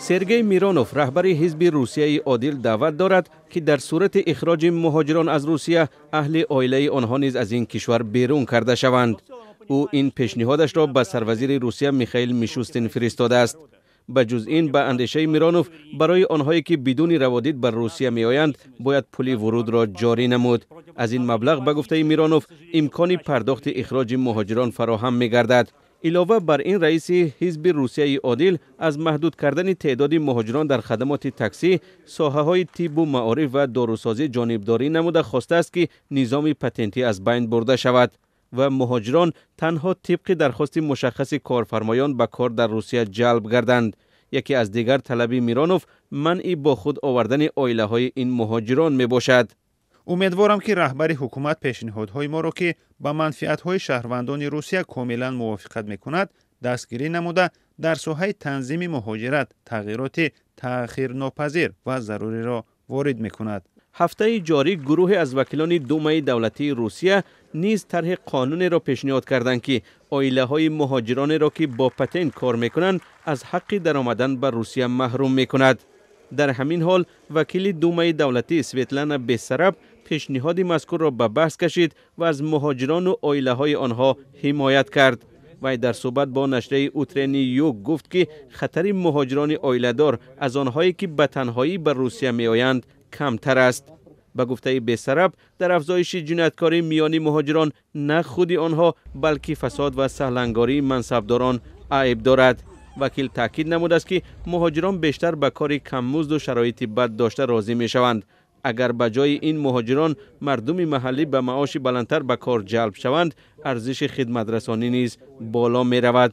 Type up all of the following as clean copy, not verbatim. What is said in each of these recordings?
Сергей Миронов, раҳбари ҳизби Русияи Одил, даъват дорад, ки дар сурати ихроҷи муҳоҷирон аз Русия, аҳли оилаи онҳо низ аз ин кишвар берун карда шаванд. Ӯ ин пешниҳодашро ба сарвазири Русия Михаил Мишустин фиристодааст. Ба ҷуз ин, ба андешаи Миронов, барои онҳое ки бидуни раводид ба Русия меоянд, бояд пули вурудро ҷорӣ намуд. Аз ин маблағ, ба гуфтаи Миронов, имкони пардохти ихроҷи муҳоҷирон фароҳам мегардад. Илова бар ин, раиси ҳизби Русияи Одил аз маҳдуд кардани теъдоди муҳоҷирон дар хадамоти таксӣ, соҳаҳои тиббу маориф ва дорусозӣ ҷонибдорӣ намуда, хостааст, ки низоми патентӣ аз байн бурда шавад ва муҳоҷирон танҳо тибқи дархости мушаххаси корфармоён ба кор дар Русия ҷалб гарданд. Яке аз дигар талаби Миронов манъи бо худ овардани оилаҳои ин муҳоҷирон мебошад. Умедворам, ки раҳбари ҳукумат пешниҳодҳои моро, ки ба манфиатҳои шаҳрвандони Русия комилан мувофиқат мекунад, дастгирӣ намуда, дар соҳаи танзими муҳоҷират тағйироти таъхирнопазир ва заруриро ворид мекунад. Ҳафтаи ҷорӣ гурӯҳе аз вакилони Думаи давлатии Русия низ тарҳи қонунеро пешниҳод карданд, ки оилаҳои муҳоҷиронеро, ки бо патент кор мекунанд, аз ҳаққи даромадан ба Русия маҳрум мекунад. Дар ҳамин ҳол, вакили Думаи давлатӣ Светлана Бессараб пешниҳоди мазкурро ба баҳс кашид ва аз муҳоҷирону оилаҳои онҳо ҳимоят кард. Вай дар суҳбат бо нашрияи «Утренний Юг» гуфт, ки хатари муҳоҷирони оиладор аз онҳое ки ба танҳоӣ ба Русия меоянд, камтар аст. Ба гуфтаи Бессараб, дар афзоиши ҷинояткорӣ миёни муҳоҷирон на худи онҳо, балки фасод ва саҳлангории мансабдорон айб дорад. Вакил таъкид намудааст, ки муҳоҷирон бештар ба кори каммузду шароити бад дошта розӣ мешаванд. Агар ба ҷои ин муҳоҷирон мардуми маҳаллӣ ба маоши баландтар ба кор ҷалб шаванд, арзиши хидматрасонӣ низ боло меравад.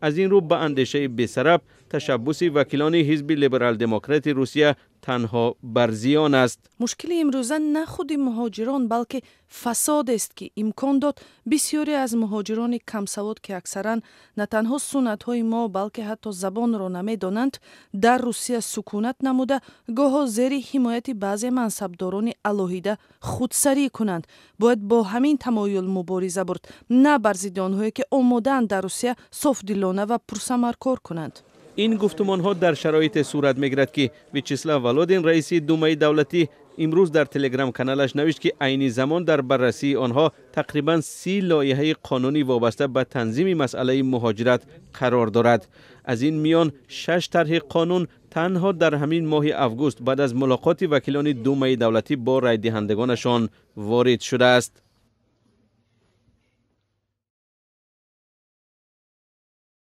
Аз ин рӯ, ба андешаи Бессараб, ташаббуси вакилони ҳизби Либерал-демократи Русия танҳо бар зиён аст. Мушкили имрӯза на худи муҳоҷирон, балки фасодест, ки имкон дод бисёре аз муҳоҷирони камсавод, ки аксаран на танҳо суннатҳои мо, балки ҳатто забонро намедонанд, дар Русия сукунат намуда, гоҳо зери ҳимояти баъзе мансабдорони алоҳида худсарӣ кунанд. Бояд бо ҳамин тамоюл мубориза бурд, на бар зидди онҳое, ки омодаанд дар Русия софдилона ва пурсамар кор кунанд. Ин гуфтумонҳо дар шароите сурат мегирад, ки Вячеслав Володин, раиси Думаи давлатӣ, имрӯз дар телеграм-каналаш навишт, ки айни замон дар баррасии онҳо тақрибан 30 лоиҳаи қонунӣ вобаста ба танзими масъалаи муҳоҷират қарор дорад. Аз ин миён шаш тарҳи қонун танҳо дар ҳамин моҳи август баъд аз мулоқоти вакилони Думаи давлатӣ бо райдиҳандагонашон ворид шудааст.